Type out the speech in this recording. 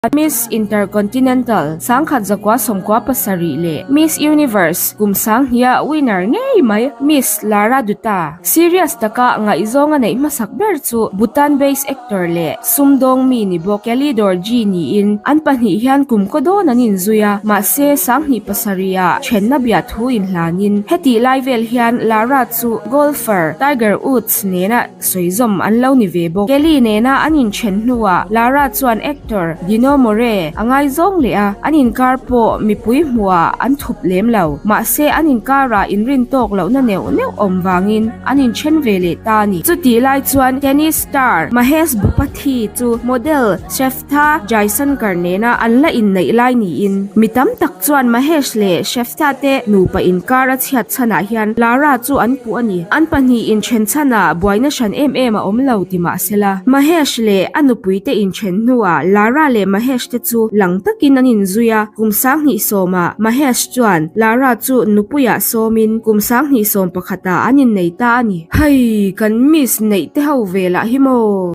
Miss Intercontinental 1997 leh Miss Universe kum sanghnih-a winner ngei mai Miss Lara Dutta. Serious taka ngaihzawng a neih hmasak ber chu Bhutan-based actor leh sumdawng mi ni bawk Kelly Dorji niin an pahnih hian kum kaw dawn an inzui a, mahse 2007-ah thenna bia thu inhlanin hetih lai vel hian Lara chu golfer Tiger Woods nena Sawizawm an lo ni ve bawk. Kelly nena an inthen hnuah Lara chuan actor Dino Morae a ngaizawng leh a, an inkar pawh mipui hmuhah an thup lem lo. Mahse an inkarah inrin tawk lohna neuh neuh awm vangin an inthen ve leh ta a ni. Chutih lai chuan tennis star Mahesh Bhupathi chu model Shefta Jaisankar nena an la inneih lai niin mi tam tak chuan Mahesh leh Shefta te nupa inkar a chhiat chhanah hian Lara chu an puh a ni. An pahnih inthen chhanah buaina hran em em a awm lo ti mah sela. Mahesh leh a nupui te inthen hnuah Lara leh Mahesh te chu lang takin an inzui a, kum 2010 ah Mahesh chuan Lara chu nupuiah sawmin kum 2011 ah an innei ta a ni. Hei kan miss neih te ho ve lah hi maw?